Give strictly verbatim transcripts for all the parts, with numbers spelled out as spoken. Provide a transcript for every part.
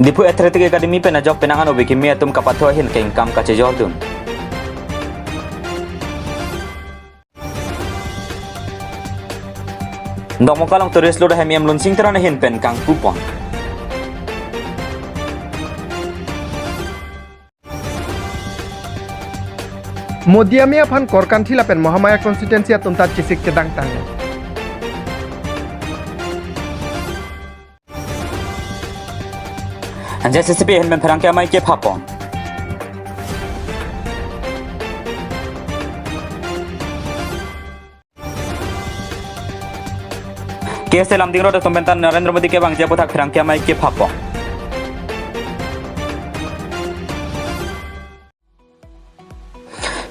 Diphu Athletic Academy pen ajok penang an ove kimi atum kapathu ahin kengkam kachejordun. Dokmoka along tourist lodahai M Lunsing Teron ahin pen kangpupon. Modi amei aphan Korkanthi lapen Mahamaya constituency atum ta chesik chedang tanglo. J C C P ahin pen pherangke amei kephapon. K S A Lumding Road atum pen ta Narendra Modi kevangji aphuthak pherangke amei kephapon.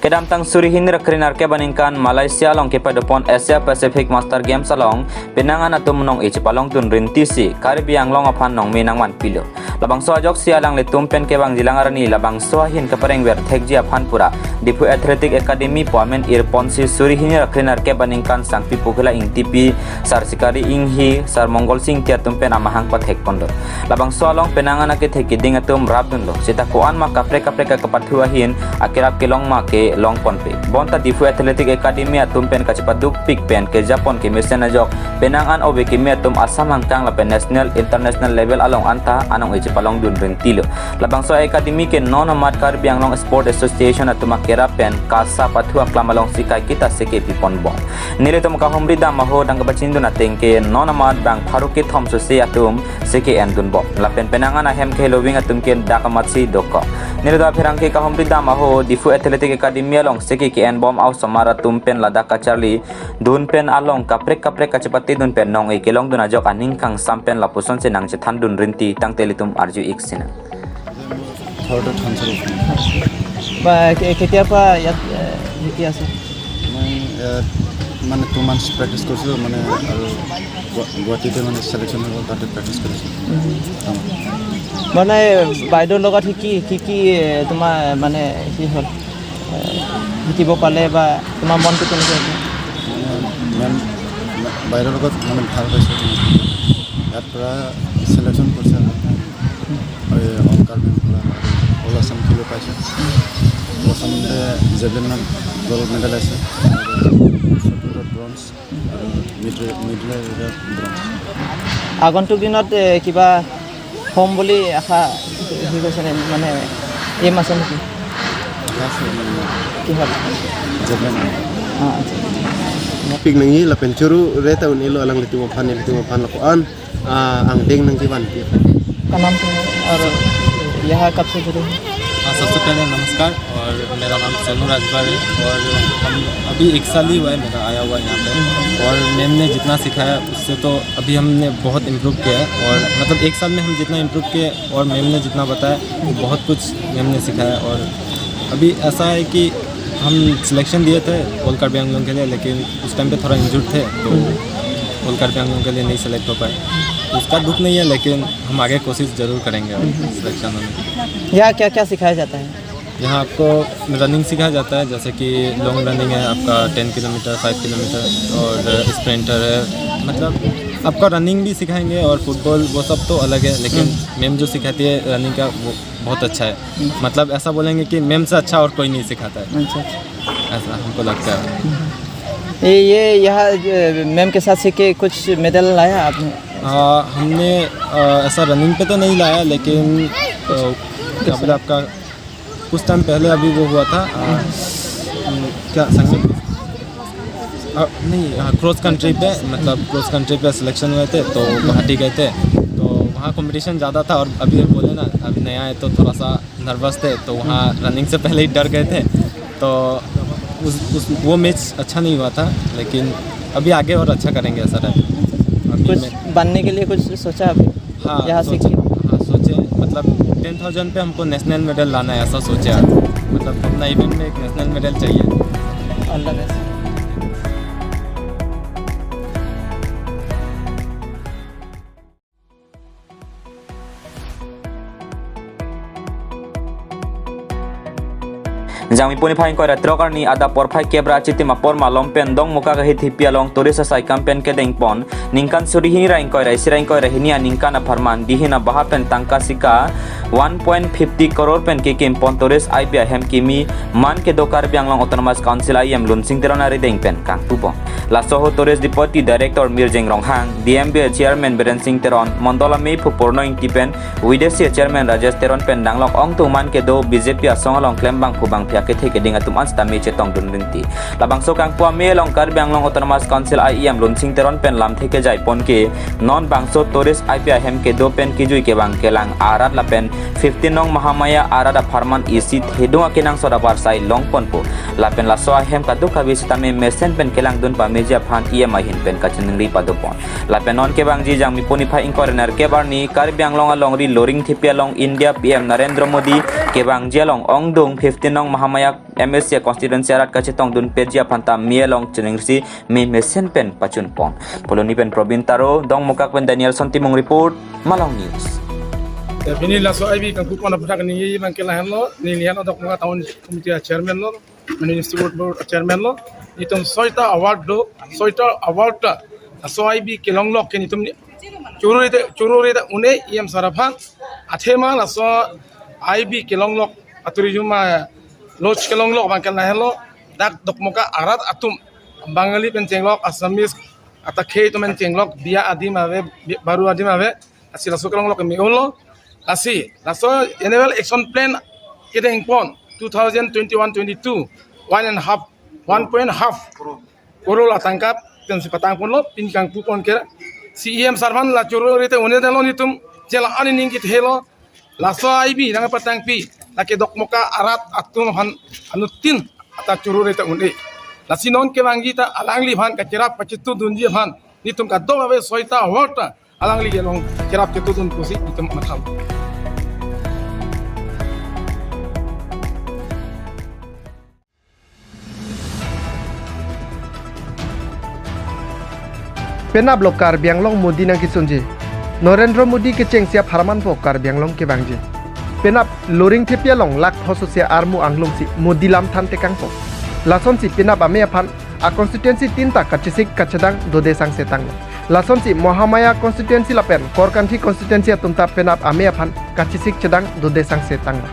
Kedamtang suri hini ra kre nerkep aningkan Malaysia along kepadopon Asia Pacific Master Games along penang an atum nong-e chepalongdun rintisi Karbi Anglong aphan nongme nangman pilo. Labangso ajoksi alanglitum pen kevangjilang arni labangso ahin kaparengver thekji aphan pura Diphu Athletic Academy pu amen irponsi suri hini ra kre nerkep aningkan Sangpi Pokhila Ingtipi, Sar Sikari Inghi, Sar Mongol Sing Ingti atum pen amahang pathekponlo. Labangso along penang an akethe keding atum rapdunlo. Seta ko-an ma kaprek kaprek akapathu ahin akerap kelong ma kelongponpe. Bonta Diphu Athletic Academy atum pen kachepadukpik pen kejapon kemesen ajok penang an ove kimi atum Assam angkang lapen national international level along anta anong-e chepalongdun rintilo. Labangso academy ke non amat Karbi Anglong Sport Association atum akerap pen KASA pathu aklam alongsi kaiketa seke piponbom. Nelitum kahumri dam aho dang kapachindun ateng ke non amat bang pharo kethom sose atum seke endunbom. Lapen penang an ahem keheloving atum ke dak amatsi dokok. Nelitum apherangke kahumri dam aho Diphu Athletic Academy along seke ke-enbom a-osomar atum pen ladak kacharlidun pen along kaprek kaprek kachepatedun pen nong-e kelongdun ajok aning kangsam pen lapusonsi nangchethandun rinti tangte ilitum arju-ik sinang. ঘৰতে থানচাৰ আছে। বা কে-, কেতিয়াৰ পৰা ইয়াত, এ, শিকি আছে? মই ইয়াত মানে টু মান্থছ প্ৰেক্টিছ কৰিছিলোঁ, মানে আৰু গুৱা-, গুৱাহাটীতে মানে ছিলেকশ্যন হৈ গ'ল, তাতে প্ৰেক্টিছ কৰিছোঁ। উম। মানে বাইদেউৰ লগত শিকি, শিকি, এ, তোমাৰ মানে কি হ'ল? এ, শিকিব পালে বা তোমাৰ মনটো কেনেকৈ হৈছে? মানে মেম, মে-, বাইদেউৰ লগত মানে ভাল পাইছোঁ। ইয়াত পৰা ছিলেকশ্যন কৰিছে আমাক। এই অল কাৰ্বি আংলং, অল আছাম খেলো পাইছে। অল আছামতে জেভলিনত গ'ল্ড মেডেল আছে, শ্বট পুটত ব্ৰঞ্জ, আৰু মিড ৰে-, মিড ৰেলিত ব্ৰঞ্জ। আগন্তুক দিনত, এ, কিবা হ'ম বুলি আশা হেৰি কৰিছে নে? মানে এইম আছে নেকি? আশা আছে, মানে কিহত? Javelin. Ah, acha. Pik nangji lapen choro reta un-elo alanglitum aphan, ilitum aphan lapuan, ah, angdeng nangkevan pi. Ka naam kya hai aur yahan kab se judi ho? हाँ, सबसे पहले नमस्कार और मेरा नाम सोनू राजभर है और हम अभी एक साल ही हुआ है मेरा आया हुआ यहाँ पे। और मैम ने जितना सिखाया उससे तो अभी हमने बहुत इम्प्रूव किया है और मतलब एक साल में हम जितना इम्प्रूव किए और मैम ने जितना बताया वो बहुत कुछ मैम ने सिखाया। और अभी ऐसा है कि हम सिलेक्शन दिए थे ऑल कार्बी आंगलोंग के लिए, लेकिन उस टाइम पे थोड़ा इंजर्ड थे तो ऑल कार्बी आंगलोंग के लिए नहीं सिलेक्ट हो पाए। उसका दुख नहीं है, लेकिन हम आगे कोशिश जरूर करेंगे और सिलेक्शन होने की। यहाँ क्या क्या सिखाया जाता है? यहाँ आपको रनिंग सिखाया जाता है, जैसे कि लॉन्ग रनिंग है आपका टेन किलोमीटर, फ़ाइव किलोमीटर और स्प्रिंटर है, मतलब आपका रनिंग भी सिखाएंगे और फुटबॉल वो सब तो अलग है, लेकिन मैम जो सिखाती है रनिंग का वो बहुत अच्छा है। मतलब ऐसा बोलेंगे कि मैम से अच्छा और कोई नहीं सिखाता है, अच्छा, अच्छा। ऐसा हमको लगता है। ये, ये यहाँ, ये मैम के साथ सीख के कुछ मेडल लाया आपने? आ, हमने, आ, ऐसा रनिंग पे तो नहीं लाया, लेकिन, आ, क्या बोले आपका, कुछ टाइम पहले अभी वो हुआ था, आ, क्या संगीत, आ, नहीं, हाँ, क्रॉस कंट्री पे, मतलब क्रॉस कंट्री पे सिलेक्शन हुए थे तो गुवाहाटी गए थे, तो वहाँ कंपटीशन ज़्यादा था और अभी बोले ना, अभी नया है तो थोड़ा सा नर्वस थे, तो वहाँ रनिंग से पहले ही डर गए थे। तो उस, उस, वो मैच अच्छा नहीं हुआ था, लेकिन अभी आगे और अच्छा करेंगे ऐसा टाइप। अभी कुछ मैं बनने के लिए कुछ सोचा अभी? हाँ, यहाँ से सोचे, कि हाँ, सोचे, मतलब टेन थाउजेंड पे हमको नेशनल मेडल लाना है, ऐसा सोचा है। मतलब अपना इवेंट में एक नेशनल मेडल चाहिए। All the best. Jangmi puni phai ingkoi ra throk arni adap porphai kep ra chitim apor malom pen Dongmukak ahithi pi along tourist asai kam pen kedeng pon ningkan suri hini ra ingkoi ra isi ra ingkoi ra hini aningkan apharman dihin abaha pen tangka sika one point fifty crore pen kekim pon tourist I P ahem kimi man kedo Karbi Anglong Autonomous Council I E M Lunsing Teron arideng pen kangpu pon. Laso ahut Tourist Deputy Director Mirjeng Ronghang, D M B L Chairman Biren Singh Teron, Mondol amei phu Purno Ingti pen, V D C Chairman Rajesh Teron pen danglok ongtung man kedo B J P asong along klem bangphu bangphi akethe keding atum an sitame chetongdun rinti. Labangso kangpu amei along Karbi Anglong Autonomous Council I E M Lunsing Teron pen lamthe kejai pon ke, non bangso tourist I P ahem kedo pen kijui kevang kelang arat lapen fifteen nong Mahamaya arat apharman isi thedung akenangsot abarsai long ponpo. Lapen laso ahem kadokave sitame mesen pen kelangdun pameji aphan E M ahin pen kachiningri pado pon. Lapen non kevangji Jangmi puni phai ingkoi ra nerkep arni Karbi Anglong alongri Loringthepi along India P M Narendra Modi kevangji along ongdung fifteen nong Mahamaya M A C constituency arat kachetongdun peji aphan ta mi along chiningri si mi mesen pen pachun pon. Phuloni pen Probin Taro, Dongmukak pen Danielson Timung report, Malong News. Ya, pini laso I B kangpu pon aphuthak ningje abang ke lahenlo, neli lahenlo Dongmukak Town Committee a chairman lo, Municipal Board a chairman lo, itum soita award do, soita award ta, laso I B kelonglok ke itum ni, churu rite, churu rite un-e E M sir aphan, athema laso I B kelonglok a tourism a lodge kelonglok abang ke lahenlo, dak Dongmukak arat atum, Bangali pen chenglok, Assamese, atheke atum pen chenglok, biya adim ave, bi-, baru adim ave, lasi laso kelonglok me-olo, lasi, laso annual action plan kedeng pon, two thousand twenty-one twenty-two, one and half, one point half crore atangka, itum si patang ponlo, pini kangpu pon ke, si E M sir aphan la churu rite un-e detlo itum, jela ani ning kithelo, laso I B nangpatangpi, lake Dongmukak arat atum aphan anuttin ta churu rite un-e. Lasi non kevangji ta alangliphan kacherap pachitudunji aphan, itum kadokave soita award ta alangli along cherap chitudun pusi itum matham. Penap lo Karbi Anglong Modi nangkesunji. Narendra Modi kechengsi apharman po Karbi Anglong kevangji. Penap Loringthepi along lak phosose armu anglongsi Modi lam than tekangpo. Lasonsi penap amei aphan a constituency tin ta kachesik kachedang dode sangse tanglo. Lasonsi Mahamaya constituency lapen Korkanthi constituency atum ta penap amei aphan kachesik chedang dode sangse tanglo.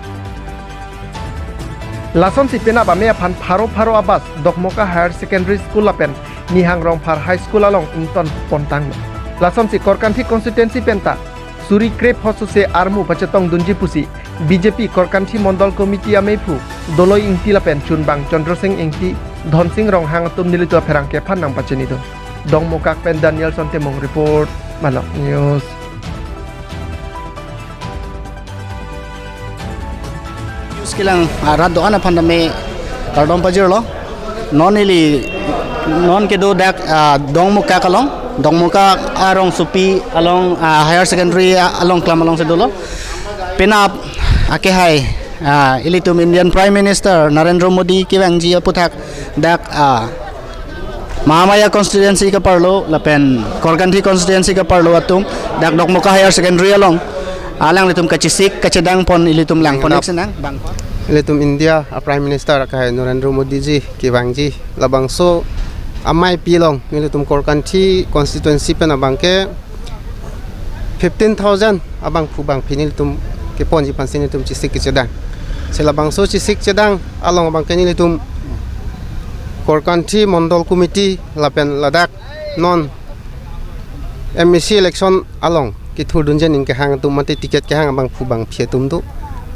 Lasonsi penap amei aphan pharo pharo a bus Dongmukak Higher Secondary School lapen Nihang Rongphar High School along ington pontanglo. Lasonsi Korkanthi constituency pen ta suri krep phosose armu pachetongdunji pusi B J P Korkanthi Mondol Committee ameiphu Doloi Ingti lapen chunbang Chandra Sing Ingti, Dhon Sing Ronghang atum nelitum apherangke aphan nangpachinidun. Dongmukak pen Danielson Timung report, Malong News. News kelang, ah, rat do-an aphan tame kardom pajirlo. Non ili, non kedo dak, ah, Dongmukak along, Dongmukak arongsopi along, ah, higher secondary, ah, along kelang alongsi dolo. Penap akehai, ah, ilitum Indian Prime Minister Narendra Modi kevangji aphuthak dak, ah, Mahamaya constituency kaparlo lapen Korkanthi constituency kaparlo atum dak Dongmukak Higher Secondary along alanglitum kachesik kachedang pon ilitum lang pon. Penap. Senang bang. Ilitum India a Prime Minister akehai Narendra Modi ji kevangji labangso amei pi along nelitum Korkanthi constituency pen abangke fifteen thousand abangphu bangphi nelitum keponji aphansi nelitum chesik kechedang. Si labangso chesik chedang along abangke nelitum Korkanthi Mondol Committee lapen ladak non M A C election along kethurdunji aning kehang atum mate ticket kehang abangphu bangphi atum do,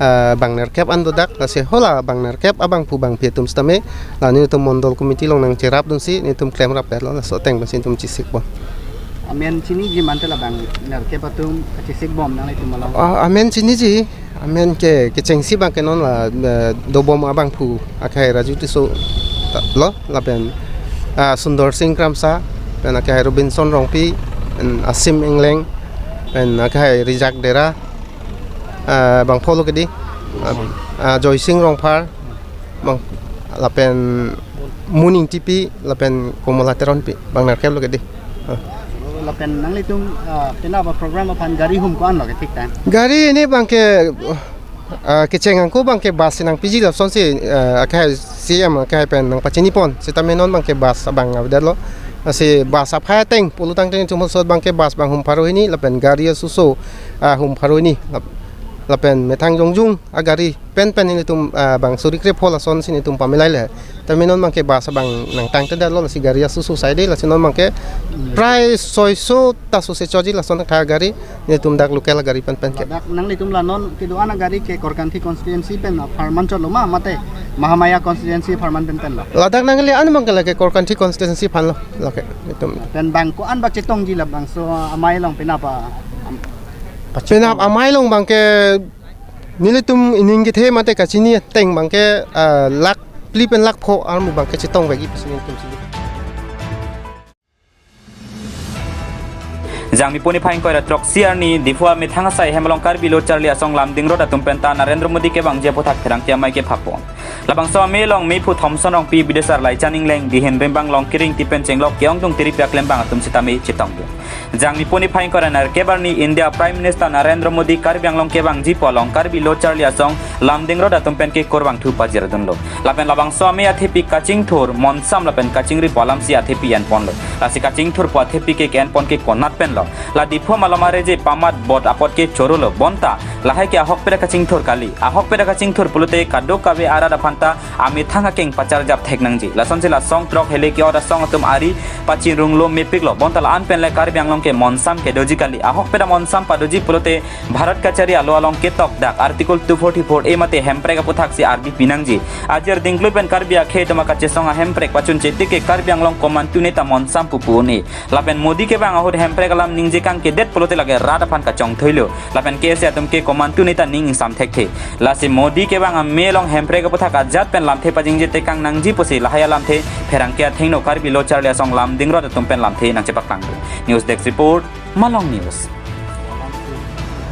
ah, bang nerkep an do dak, lasi hala bang nerkep abangphu bangphi atum sitame la nelitum Mondol Committee along nangcherapdunsi nelitum klemrap lo, laso ateng pensi nelitum chesikbom. Amen chiniji mante labang nerkep atum chesikbom nanglitum along? Ah, amen chiniji, amen ke, kechengsi abangke non la, eh, dobom abangphu akehai Raju Tisso ta lo, lapen, ah, Sundar Singh Kramsa, pen akehai Robinson Rongpi, pen Asim Engleng, pen akehai Rijak Dera, ah, bang pholo kedi, ah, ah, Joy Singh Rongphar, bang, lapen Moon Ingtipi, lapen Komola Teronpi, bang nerkep lo kedi. Ah. Lapen nanglitum, ah, penap a program aphan gari hum ko-an lo ke thik tang? Gari ini abangke, uh, Ah, kecheng angko abangke bus si nangpiji lasonsi, ah, akhai C M akhai pen nangpachinipon. Sitame non abangke bus abang avedetlo. Lasi bus aphai ateng pulotangte nelitum hosot abangke bus abang hum pharo hini lapen gari asoso, ah, hum pharo hini lap-, lapen methang jongjung agari penpen nelitum, ah, bang suri krepho lasonsi nelitum pamilai le. Tame non abangke bus abang nangtangtedetlo, lasi gari asoso sai de, lasi non abangke prai soiso ta sose choji lason tha gari, nelitum dak local gari penpen ke. Ladak nanglitum la non kedo-an agari ke Korkanthi constituency pen apharman chotlo ma, mate Mahamaya constituency apharman penpen lo? Ladak nangle-an abangke lake Korkanthi constituency aphanlo, lake nelitum. Pen bang ko-an bak chetongji labangso amei along, penap a, am- Penap amei along abangke nelitum ining kethe mate kachini ateng abangke, ah, lakh phli pen lakh pho armu abangke chetongvekji pusi nelitum chini. Jangmi puni phai ingkoi ra throksi arni Diphu amethang asai hem along Karbi Lo Charli Asong Lumding Road atum penta Narendra Modi kevangji aphuthak pherangke amei kephapon. Labangso amei along mephu Thomson Rongpi, bidesar Laichan Engleng, dihin rimbang Longkiring, tipen chenglok ke-ongdung tiripi aklembang atum sitame chetongdun. Jangmi puni phai ingkoi ra nerkep arni India Prime Minister Narendra Modi Karbi Anglong kevangji pu along Karbi Lo Charli Asong Lumding Road atum pen ke kurvangthu pajirdunlo. Lapen labangso amei athepi kachingthur, monsam lapen kachingri pu alamsi athepi enponlo. Lasi kachingthur pu athepi ke enpon ke konat penlo? La Diphu malom areje pamat bot apot ke chorolo, bonta lahai ke ahokpet akachingthur kali. Ahokpet akachingthur pulote kadokave arat aphanta amethang akeng pacharjap thek nangji. Lasonsi la song throk hele ke-ot asong atum ari pachingrunglo mepiklo. Bonta la-an pen le Karbi Anglong ke monsam kedoji kali. Ahokpet amonsam padoji pulote Bharat kachari alo along ketok dak Article two forty-four A mate hemprek aphuthaksi ardi pinangji. Ajir dingklui pen Karbi akhei atum akachesong ahemprek pachun chete ke Karbi Anglong komantu neta monsam pupu un-e. Lapen Modi kevang ahut hemprek alam ningje kangkedet pulote lake rat aphan kachongthuilo. Lapen K S A atum ke komantu neta ning ingsam thekthe. Lasi Modi kevang amei along hemprek aphuthak ajat pen lamthe pajingje tekang nangji pusi lahai alamthe pherangke athengno Karbi Lo Charli Asong Lumding Road atum pen lamthe nangchepaklangdun. News Desk Report, Malong News.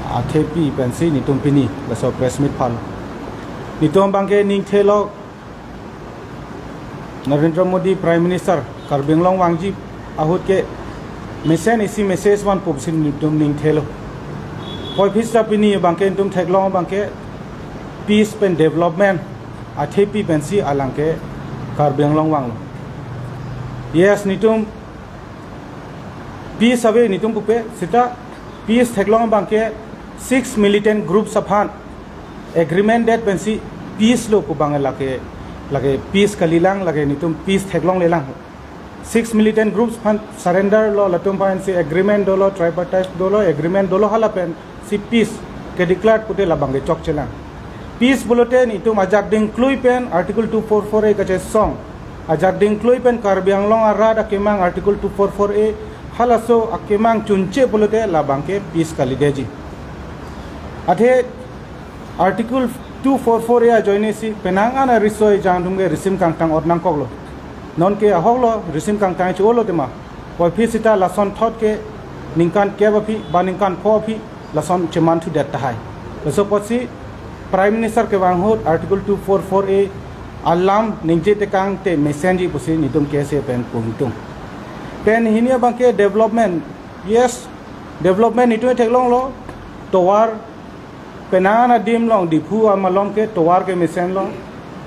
Athepi pensi nelitum pini laso press meet phal. Nelitum abangke ningthelok Narendra Modi Prime Minister Karbi Anglong vangji ahut ke mesen isi message vanpo pusi nelitum ningthelo. Puvoiphit seta pini abangke nelitum theklong abangke peace pen development athepi pensi alang ke Karbi Anglong vanglo. Yes, nelitum peace ave nelitum pupe, seta peace theklong abangke six militant groups aphan agreement det pensi peace lo pu abang lake, lake peace kalilang, lake nelitum peace theklonglelang. Six militant groups aphan surrender lo, latum aphansi agreement dolo, tripartite dolo, agreement dolo, hala pensi peace kedeclare pute labangke chokchelang. Peace pulote nelitum ajak dingklui pen Article two four four A kachesong, ajak dingklui pen Karbi Anglong arat akemang Article two four four A, halaso akemang chunche pulote labangke peace kalideji. Athe Article two four four A ajoinesi penang an ariso ejang atum ke risim kangtang ot nangkoklo. Non ke ahoklo, risim kangtang che-olo tema. Puvoiphit seta lason thot ke ningkan kep aphi ba ningkan pho aphi lason chemanthudet tahai. Laso apotsi Prime Minister kevang ahut Article two four four A alam ningje tekangte mesenji pusi nelitum K S A pen pungtung. Pen hini abangke development, yes, development nelitum theklonglo, tovar penang adim along Diphu amalom ke tovar kemesenlo,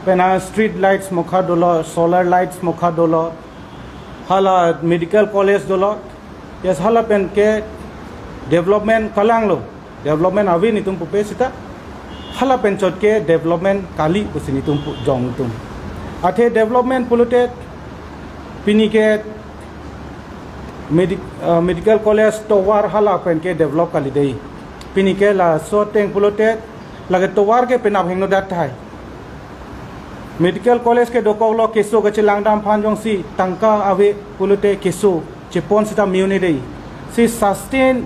penang street lights mokha dolo, solar lights mokha dolo, hala medical college dolo. Yes, hala pen ke development kalanglo, development ave nelitum pupe seta hala pen chot ke development kali pusi nelitum pu-, jongtum. Athe development pulote pini ke medi-, ah, medical college tovar hala pen ke develop kalidei. Pini ke laso ateng pulote lake tovar ke penap hingno dat tahai. Medical college ke dokoklo, keso kachelangdam aphan jongsi tangka ave pulote keso chepon seta me-un-edei. Si sustain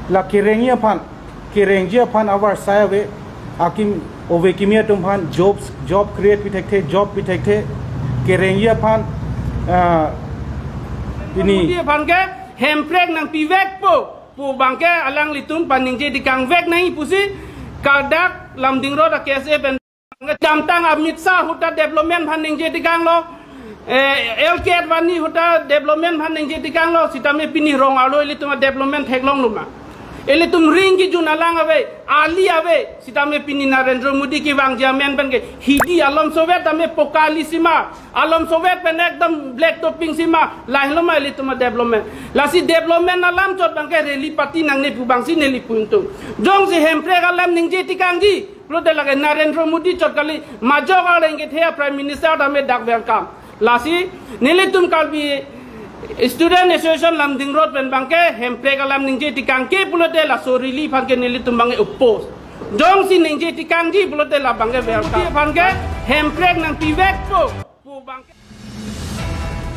la kerengji aphan, kerengji aphan avarsai ave, akim ove kimi atum aphan jobs, job create pithekthe, job pithekthe, kerengji aphan, ah, pini Modi aphan ke hemprek nangpivekpo pu abangke alanglitum aphan ningje tekangvek nangji pusi kadak Lumding Road a K S A pen damtang Amit Shah ahut ta development aphan ningje tekanglo, eh, L K Advani ahut ta development aphan ningje tekanglo, sitame pini rong arlo ilitum a development theklonglo ma? Ilitum ring kejun alang ave, ali ave, sitame pini Narendra Modi kevangji amen pen ke hidi along sovet tame poka ali sima, along sovet pen ekdom black topping sima, lahelo ma ilitum development. Lasi development alam chot abang ke rally party nangne pu abang si neli pu ingtung. Jongsi Hemprek alam ningje tekangji pulote lake Narendra Modi chot kali, majok areng kethe a Prime Minister tame dak vengkam. Lasi nelitum Karbi Student Association Lumding Road pen abang ke Hemprek alam ningje tekang ke pulote laso rally aphan ke nelitum abang ke oppose. Jongsi ningje tekangji pulote labang ke welcome. Aphan ke Hemprek nangpivek po pu abang ke.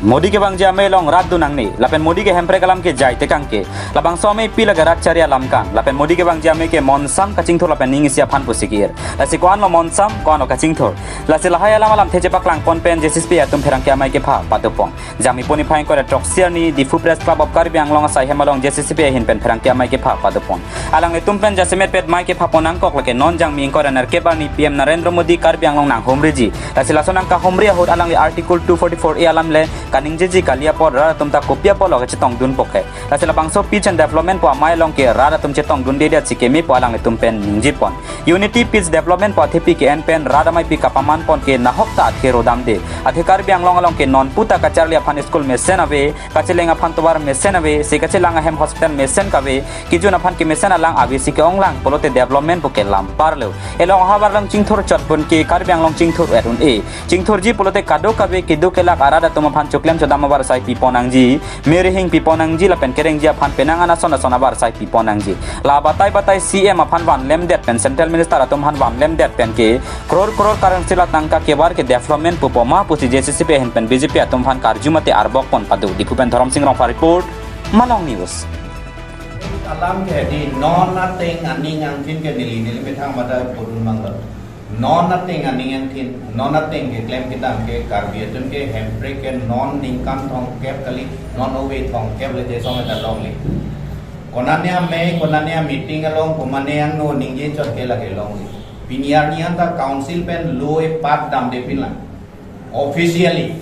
Modi kevangji amei along rat do nangne, lapen Modi ke Hemprek alam kejai tekang ke. Labangso amei pi lake rat chari alam kan, lapen Modi kevangji amei ke monsam kachingthur lapen ning isi aphan pusi ke-ir. Lasi ko-an lo monsam, ko-an lo kachingthur. Lasi lahai alam alamthe chepaklang pon pen J C C P I atum pherangke amei kepha padopon. Jangmi puni phai ingkoi ra throksi arni Diphu Press Club of Karbi Anglong asai hem along J C C P I ahin pen pherangke amei kepha padopon. Alanglitum pen jasemet pet amei kepha pon nangkok lake non jangmi ingkoi ra nerkep arni P M Narendra Modi Karbi Anglong nanghumriji. Lasi laso nangkahumri ahut alangli Article two forty-four A alam le kaningjeji kali apot rat atum ta kopi apot lo kachetongdun po ke. Lasi labangso peace and development pu amei along ke rat atum chetongdunde dia chikeme pu alanglitum pen ningjepon. Unity, peace, development pu athepi ke-en pen rat ameipi kapaman pon ke nahok ta athe rodamde. Athe Karbi Anglong along ke non puta kacharli aphan school mesen ave, kacheleng aphan tovar mesen ave, si kachelang ahem hospital mesen kave, kejun aphan kemesen alang ave si ke-onglang pulote development pu ke lampar lo. Elong ahavar along chingthur chot pon ke Karbi Anglong chingthur et un-e. Chingthurji pulote kadokave keduk kelak arat atum aphan choklem chodam avarsai pipon nangji, merihing pipon nangji lapen kerengji aphan penang an ason ason avarsai pipon nangji. La batai batai C M aphan vanlemdet pen Central Minister atum aphan vanlemdet pen ke crore crore currency la tangka kevar ke development pupo ma pusi J C C P I ahin pen B J P atum aphan karju mate arbok pon pado. Diphu pen Dhorom Sing Rongphar report, Malong News. Alam ke di non ateng aning angthin ke neli, neli methang mada podun manglo. Non ateng aning angthin, non ateng keklem kedam ke Karbi atum ke Hemprek ke non ningkan thomkep kali, non ove thomkep le te song ta longle. Konane amei, konane ameeting along, konane angno ningje chot ke lake longle. Pini arni anta council pen lo epat damde pinlang. Officially,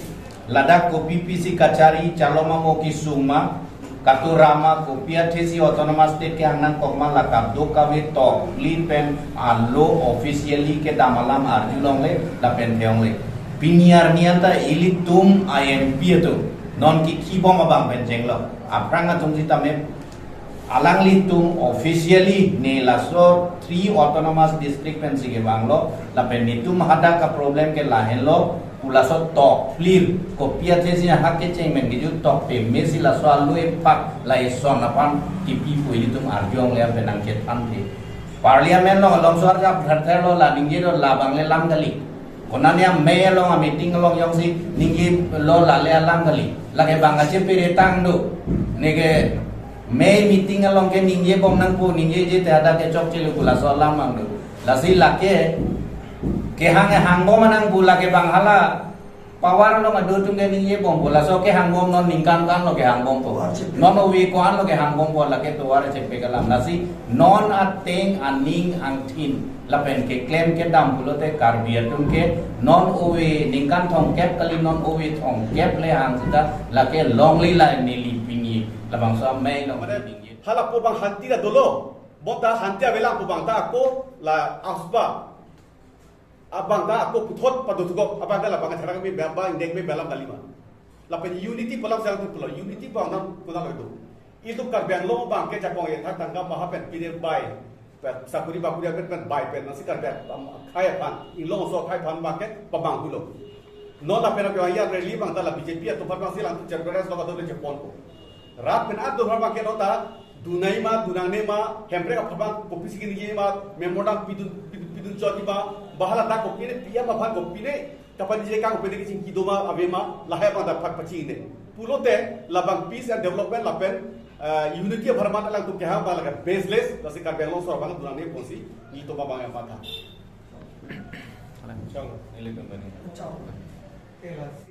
ladak kopi pisi kachari, chalom amo kesung ma, katura ma, kopi athesi autonomous state kehang nangkok ma, la kadokave tokli pen alo officially kedam alam arjulongle, lapen theongle. Pini arni anta ilitum I M P atum, non kikhi bom abang pen chenglo. Aphrang atum sitame alanglitum officially ne laso three autonomous district pensi kevanglo, lapen netum hadak aproblem ke lahenlo, pu laso toklir, kopi athesi hak kecheng pen kejut tok pemesi laso alo ephak la eson aphan kipi pu ilitum arjulongle pen nangkethan the. Parliament along alongso arjap therther lo, la ningje lo, labang le alam kali. Konane amei along ameeting along jongsi ningje lo, la le alam kali. Lake bang kacheperetang do. Neke mei meeting along ke ningje bom nangpo, ningjeje te hadak ke chokche lo pu laso alam abang do. Lasi lake kehang hang bom nangpo, lake bang hala power along ado atum ke ningje bompo, laso kehang bom non ningkan ko-an lo kehang bompo. Non ove ko-an lo kehang bompo, lake tovar chepe kalam. Lasi non ateng aning angthin lapen keklem kedam pulote Karbi atum ke non ove ningkan thomkep kali, non ove thomkep le hang sita lake longle, la neli pini labangso amei along ningje. Hala pu abang hanti ta dolo, bonta hanti avelang pu abang ta ako la asba. Abang ta ako puthot pado thuko, abang ta labang therang me ba, ba indek me balam kalima. Lapen unity pu alam sang tu pulo, unity pu alam nang kuna lagi tu. Itum Karbi Anglong abang ke Japon ya thak tangka maha pen pine bai. Pen sakuri bakuri pen pen bai pen nasi Karbi Anglong khai aphan, Inglong so khai aphan abang ke pabang pulo. Non lapen abang ya rally abang ta la B J P atum aphan abang si lang tu Congress lo ka do le Japon ko. Rat pen ado aphan abang ke non ta dunai ma, dunangne ma, Hemprek aphan abang kopisi kini ye ma, memorandum pidun, pidun, pidun chot ma, ba hala ta kopine, P M aphan kopine, kapan je kang kopine kachingki do ma, ave ma, lahai abang ta phak pachini. Pulote, labang peace and development lapen, eh, unity apharman alangtum kehang abang lake baseless, lasi Karbi Anglong sor abang dunangne ponsi, nelitum abang ya matha. Chong, nelitum bani.